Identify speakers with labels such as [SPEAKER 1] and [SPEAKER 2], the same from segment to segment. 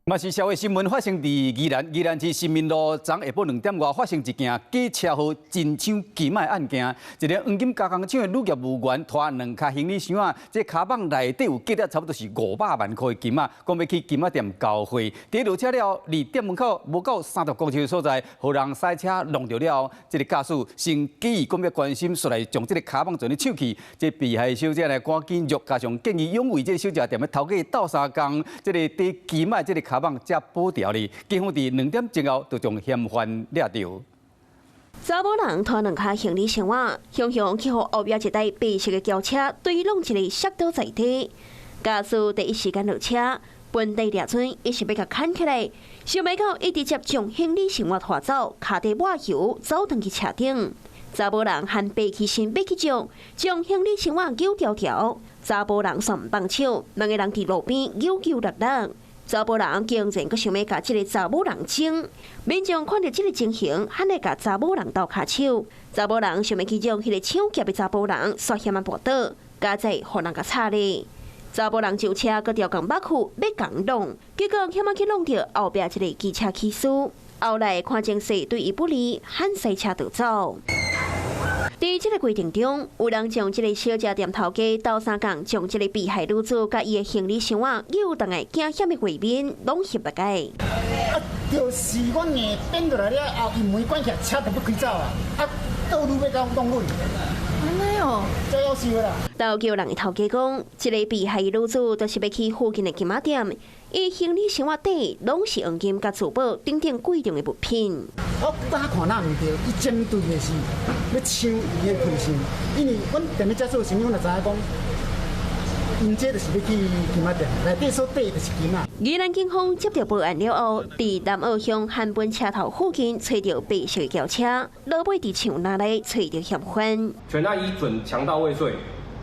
[SPEAKER 1] 嘛是社會新聞發生佇宜蘭，宜蘭市新民路昨下晡2點外發生一件假車禍真搶金仔的案件。一个黃金加工廠的女業務員拖兩跤行李箱仔，這跤蠓內底有價值差不多是500萬塊金仔，講欲去金仔店交貨。佇落車了，離店門口無夠30公尺的所在，予人賽車挵著了後，這个駕駛先假意講欲關心，紲來將這个跤蠓全咧搶去。這被害小姐呢，趕緊約加上見義勇為這个小食店的頭家鬥相共，這个提金仔這个跤蠓才保牢哩。警方佇2點鐘後就將嫌犯掠著。
[SPEAKER 2] 查某人拖兩跤行李箱仔，雄雄去予後壁一台白色的轎車對挵一个摔倒在地。駕駛第一時間落車，本地掠準，伊是欲共牽起來，想袂到伊直接將行李箱仔拖走，跤底抹油，走轉去車頂。查某人還爬起身欲去捉，將行李箱仔揪牢牢。查埔人煞毋放手，兩个人佇路邊扭扭捏捏。查埔人竟然閣想欲共這个查某人爭，民眾看著這个情形，喊來共查某人鬥跤手。查某人想欲去將彼个搶劫的查埔人煞險仔跋倒，佳哉予人共插咧。查埔人上車閣調共目睭欲共挵，結果險仔去挵著後壁一个機車騎士。後來看情勢對伊不利，喊剎車就走。佇這个過程中，有人將這个小食店頭家鬥相共，將這个被害女子佮伊的行李箱仔扭轉來驚險的畫面攏翕落來。
[SPEAKER 3] 啊，就是阮硬變落來了後，伊門關起來，車就欲開走啊！啊，倒路欲共擋阮。
[SPEAKER 4] 按呢哦，
[SPEAKER 3] 這夭壽啦。
[SPEAKER 2] 鬥叫人的頭家講，這个被害女子就是欲去附近的金仔店，伊行李箱仔底攏是黃金佮珠寶等等貴重的物品。
[SPEAKER 3] 我早看若毋對，伊針對的是欲搶伊的皮箱，因為阮踮咧遮做生意，阮就知影講，𪜶這就是欲去金仔店，內底所綴就是金仔。
[SPEAKER 2] 宜蘭警方接到報案了後，佇南澳鄉韓本車頭附近揣著白色轎車，落尾佇樹林內揣著嫌犯。
[SPEAKER 5] 全案依準強盜未遂、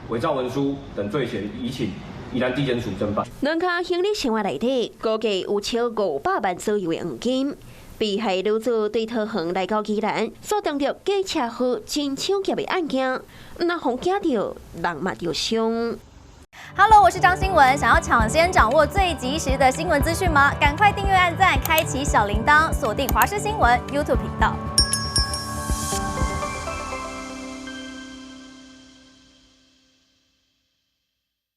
[SPEAKER 5] 偽造文書等罪嫌，移請宜蘭地檢署偵辦。
[SPEAKER 2] 兩跤行李箱仔內底，估計有超500萬左右的黃金。被害女子對桃園來到宜蘭，所當著假車禍真搶劫的案件，毋但予驚著，人嘛著傷。
[SPEAKER 6] Hello，我是張新聞，想要搶先掌握最及時的新聞資訊嗎？趕快訂閱、按讚、開啟小鈴鐺，鎖定華視新聞 YouTube 頻道。